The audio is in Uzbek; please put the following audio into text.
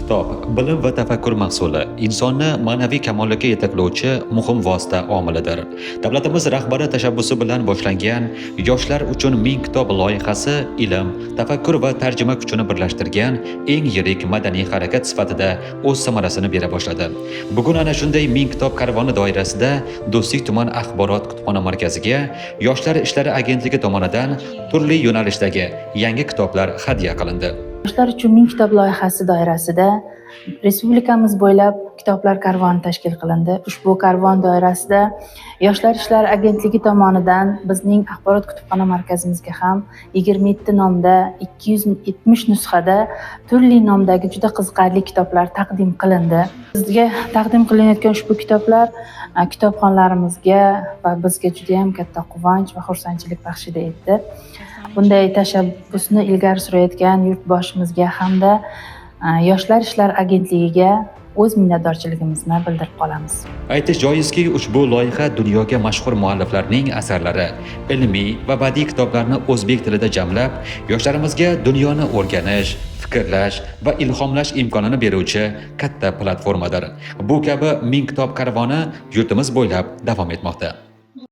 Kitob bilim va tafakkur mahsuli, insonni ma'naviy kamolotga yetaklovchi muhim vosita omilidir. Davlatimiz rahbari tashabbusi bilan boshlangan "Yoshlar uchun 1000 kitob" loyihasi ilm, tafakkur va tarjima kuchini birlashtirgan eng yirik madaniy harakat sifatida o'z samarasini bera boshladi. Bugun ana shunday 1000 kitob karvoni doirasida Do'stlik tuman axborot kutubxona markaziga Yoshlar ishlari agentligi tomonidan turli yo'nalishdagi yangi kitoblar hadya qilindi. "Yoshlar uchun 1000 kitob" loyihasi doirasida respublikamiz bo'ylab kitoblar karvoni tashkil qilindi. Ushbu karvon doirasida Yoshlar ishlari agentligi tomonidan bizning axborot kutubxona markazimizga ham 27 nomda, 270 nusxada turli nomdagi juda qiziqarli kitoblar taqdim qilindi. Bizga taqdim qilinayotgan ushbu kitoblar kitobxonlarimizga va bizga juda ham katta quvonch va xursandchilik baxshida etdi. Bunday tashabbusni ilgari surayotgan yurtboshimizga hamda Yoshlar ishlari agentligiga o'z minnatdorchiligimizni bildirib qolamiz. Aytish joizki, ushbu loyiha dunyoga mashhur mualliflarning asarlari, ilmiy va badiiy kitoblarni o'zbek tilida jamlab, yoshlarimizga dunyoni o'rganish, fikrlash va ilhomlash imkonini beruvchi katta platformadir. Bu kabi 1000 kitob karvoni yurtimiz bo'ylab davom etmoqda.